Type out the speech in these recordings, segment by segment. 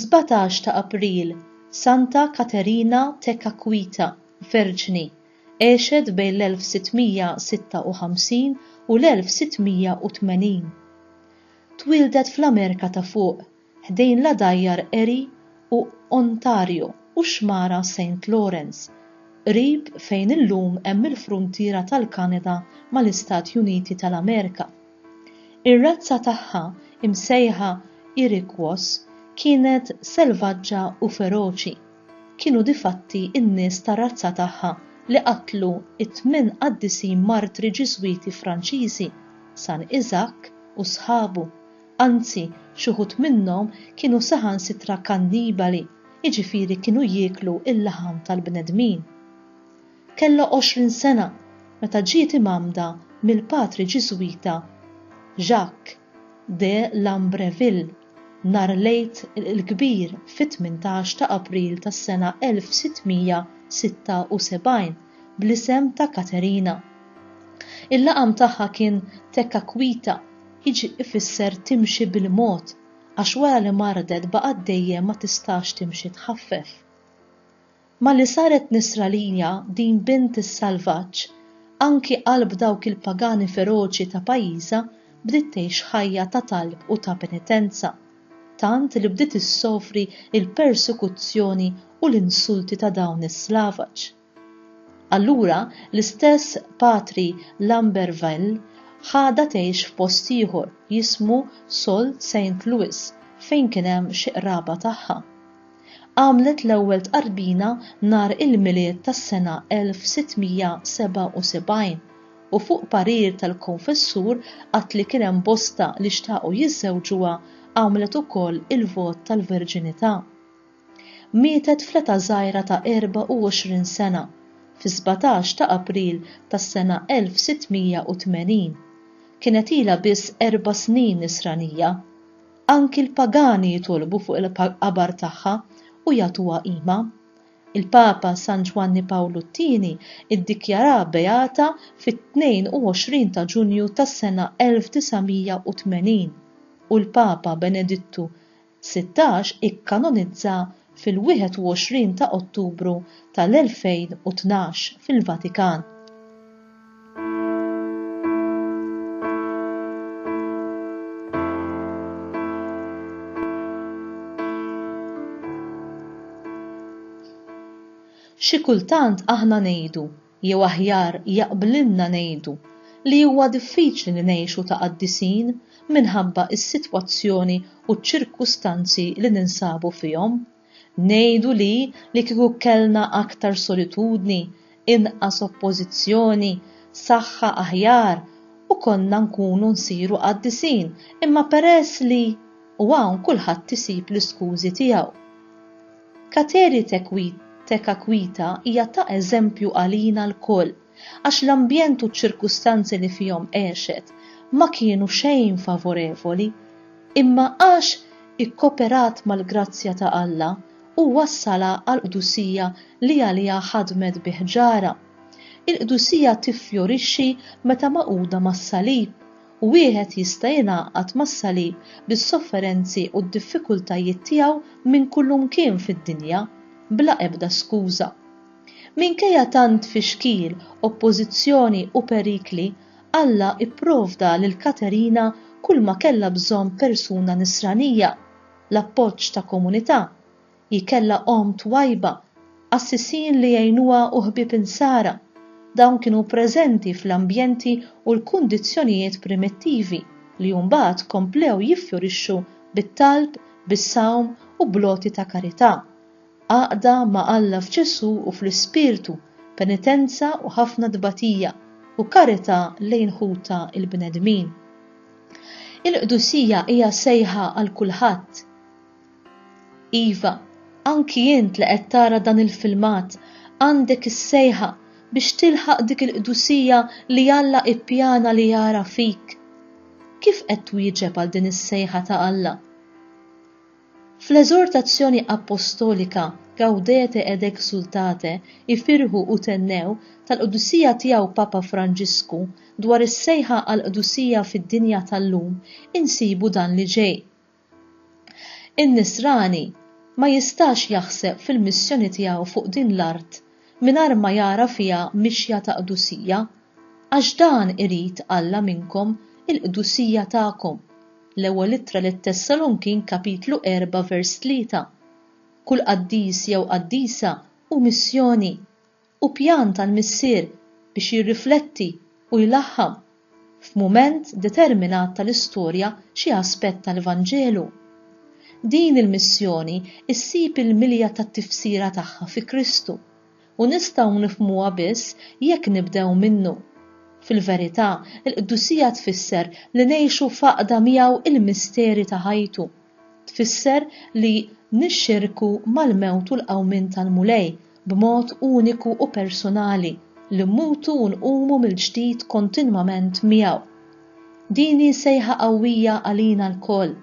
17 ta' April, Santa Katerina Tekakwitha, Verġni, għexet bejn l-1656 u l-1680. Twieldet fl-Amerika ta' Fuq, ħdejn l-għadajjar Erie u Ontario u x-xmara Saint Lawrence, qrib fejn illum hemm il-fruntiera tal-Kanada mal-Istati Uniti tal-Amerika. Ir-razza tagħha, imsejħa Iroquois, kienet selvaġġa u feroċi. Kienu difatti n-nies tar-razza tagħha li qatlu t-tminn qaddisin martri Ġiżwiti Franċiżi, San Iżakk u sħabu, anzi xi wħud minnhom kienu saħansitra kannibali, jiġifieri kienu jieklu l-laħam tal-bnedmin. Kellha 20 sena meta ġiet imgħammda mill-patri Ġiżwita Jacques de Lambreville nhar l-Għid il-Kbir fit-18 ta' April tas-sena 1676 bl-isem ta' Katerina. Il-laqam tagħha kien Tekakwitha, jiġi ifisser timxi bil-mod, għax wara li mardet baqgħet dejjem ma tistax timxi tħaffef. Malli saret Nisranija din bint is-salvaġġ, anki qalb dawk il-pagani feroċi ta' pajjiżha bdiet tgħix ħajja ta' talb u ta' penitenza, tant li bdiet issofri l-persekuzzjoni u l-insulti ta' dawn is-slavaġ. Allura l-istess Patri Lamberville ħadha tgħix f'post ieħor jismu Sault Saint Louis fejn kien hemm xi qraba tagħha. Għamlet l-ewwel tqarbina nhar il-Milied tas-sena 1677 u fuq parir tal-konfessur għad li kien hemm bosta li xtaqu jiżżewġuha għamlet ukoll il-vot tal-verġinità. Mietet fl-età żgħira ta' 24 sena, fis-17 ta' April tas-sena 1680. Kienet ilha biss erba' snin Nisranija. Anki l-pagani jitolbu fuq il-qabar tagħha u jagħtuha qima. Il-Papa San Ġwanni Pawlu t-Tieni ddikjaraha beata fit-22 ta' Ġunju tas-sena 1980 u l-Papa Benedittu 16 ikkanonizzaha fil-21 ta' Ottubru tal-2012 fil-Vatikan. Xi kultant aħna ngħidu, jew aħjar jaqblilna ngħidu, li huwa diffiċli li ngħixu ta' qaddisin minħabba s-sitwazzjoni u ċ-ċirkustanzi li ninsabu fihom. Ngħidu li li kieku kellna aktar solitudni, inqas oppożizzjoni, saħħa aħjar u konna nkunu nsiru qaddisin, imma peress li, u hawn kulħadd isib l-iskużi tiegħu. Kateri Tekakwitha hija ta' eżempju għalina lkoll għax l-ambjent u ċ-ċirkustanzi li fihom għexet ma kienu xejn favorevoli, imma għax ikkoperat mal-grazzja ta' Alla, hu wassalha għall-qdusija li għaliha ħadmet bi ħġarha. Il-qdusija tiffjorixxi meta magħquda mas-salib, u wieħed jista' jingħaqad mas-salib bis-sofferenzi u d-diffikultajiet tiegħu minn kullumkien fid-dinja, bla ebda skuża. Minkejja tant tfixkil, oppożizzjoni u perikli, Alla pprovda lil Katerina kulma kellha bżonn persuna Nisranija, l-appoġġ ta' komunità. Hi kellha omm twajba, qassisin li jgħinuha u ħbieb Insara. Dawn kienu preżenti fl-ambjenti u l-kundizzjonijiet primittivi li mbagħad komplew jiffjorixxu bit-talb, bis-sawm u bl-għoti ta' karità. Għaqda ma' Alla f'Ġesù u fl-Ispirtu, penitenza u ħafna tbatija, u karità lejn ħutha l-bnedmin. Il-qdusija hija sejħa għal kulħadd. Iva, anki int li qed tara dan il-filmat għandek is-sejħa biex tilħaq dik il-qdusija li Alla ippjana li jara fik. Kif qed twieġeb għal din is-sejħa ta' Alla? Fl-eżortazzjoni appostolika Gaudete ed exsultate, Ifirħu u thennew, tal-Qdusija Tiegħu Papa Franġisku dwar is-sejħa għall-qdusija fid-dinja tal-lum, insibu dan li ġej. In-Nisrani. ma jistax jaħseb fil-missjoni tiegħu fuq din l-art mingħajr ma jara fiha mixja ta' qdusija, għax dan irid Alla minnkom, il-qdusija tagħkom. L-Ewwel Ittra lit-Tessalonkin kapitlu 4 vers 3. Kull qaddis jew qaddisa hu missjoni, hu pjan tal-Missier biex jirrifletti u jlaħħam, f'mument determinat tal-istorja xi aspett tal-Vanġelu. Din il-missjoni ssib il-milja tat-tifsira tagħha fi Kristu, u nistgħu nifhmuha biss jekk nibdew minnu. Fil-verità, il-qdusija tfisser li ngħixu f'għaqda miegħu il-misteri ta' ħajtu. Tfisser li nixxierku mal-mewt u l-qawmien tal-Mulej b'mod uniku u personali, li mmutu u nqumu mill-ġdid kontinwament miegħu. Din hi sejħa qawwija għalina lkoll.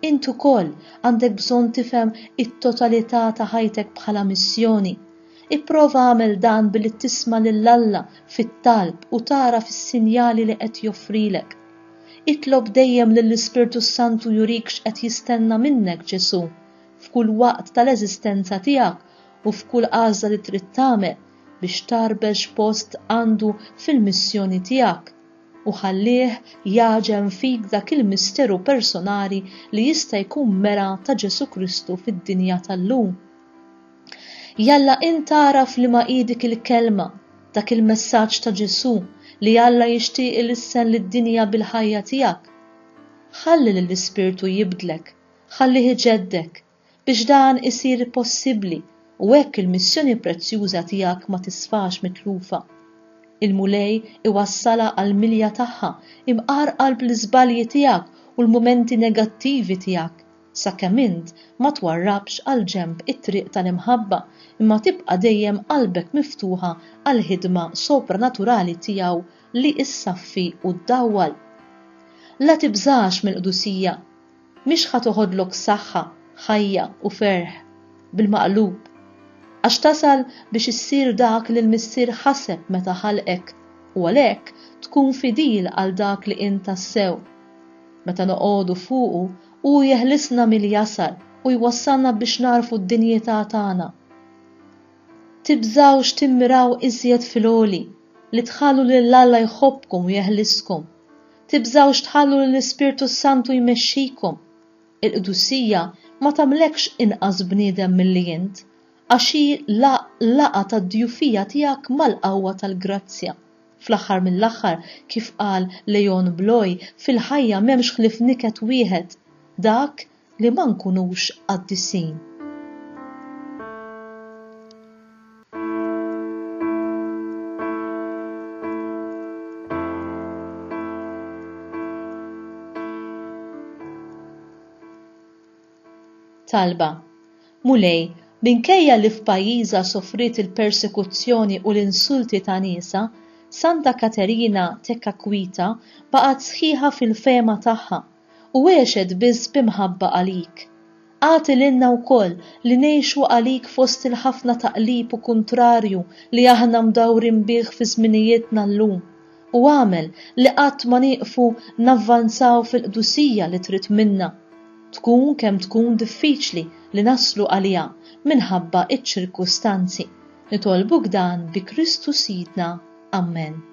Int ukoll għandek bżonn tifhem it-totalità ta' ħajtek bħala missjoni. Ipprova agħmel dan billi tisma' lil Alla fit-talb u tagħraf is-sinjali li qed joffrilek. Itlob dejjem lill-Ispirtu s-Santu jurik x'qed jistenna minnek Ġesù f'kull waqt tal-eżistenza tiegħek u f'kull għażla li trid tagħmel biex tgħarbel x'post għandu fil-missjoni tiegħek u ħallih jagħġen fik dak il-misteru personali li jista' jkun mera ta' Ġesù Kristu fid-dinja tal-lum. Jalla int tagħraf liema hi dik il-kelma, dak il-messaġġ ta' Ġesù li Alla jixtieq ilissen lid-dinja bil-ħajja tiegħek. Ħalli lill-Ispirtu jibdlek Ħallih iġeddek, biex dan isir possibbli u hekk il-missjoni prezzjuża tiegħek ma tisfax mitlufa. Il-Mulej iwassalha għall-milja tagħha, imqar qalb l-iżbalji tiegħek u l-mumenti negattivi tiegħek, sakemm int ma twarrabx għall-ġenb it-triq tal-imħabba imma tibqa' dejjem qalbek miftuħa għall-ħidma sopranaturali tiegħu li ssaffi u ddawwal. La tibżax mill-qdusija. Mhix ħa toħodlok saħħa, ħajja u ferħ. Bil-maqlub. Għax tasal biex issir dak li l-Missier ħaseb meta ħalqek u għalhekk tkun fidil għal dak li int tassew. Meta noqogħdu fuqu, hu jeħlisna mill-jasar u jwassalna biex nagħrfu d-dinjità tagħna. Tibżgħux timmiraw iżjed fil-għoli, li tħallu lil Alla jħobbkom u jeħliskom. Tibżgħux tħallu lill-Ispirtu s-Santu jmexxikom. Il-qdusija ma tagħmlekx inqas bniedem milli int, għax hi laqgħa tad-djufija tiegħek mal-qawwa tal-grazzja. Fl-aħħar mill-aħħar, kif qal Léon Bloy, fil-ħajja m'hemmx ħlief niket wieħed, dak li ma nkunux qaddisin. Talba, Mulej, minkejja li f'pajjiżha sofriet il-persekuzzjoni u l-insulti ta' niesha, Santa Katerina Tekakwitha baqgħet sħiħa fil-fehma tagħha u għexet biss b'imħabba għalik. Agħti lilna wkoll li ngħixu għalik fost il-ħafna taqlib u kuntrarju li aħna mdawrin bih fi żminijietna llum, u agħmel li qatt ma nieqfu navvanzaw fil-qdusija li trid minna, tkun kemm tkun diffiċli li naslu għaliha minħabba ċ-ċirkustanzi. Nitolbuk dan bi Kristu Sidna. Ammen.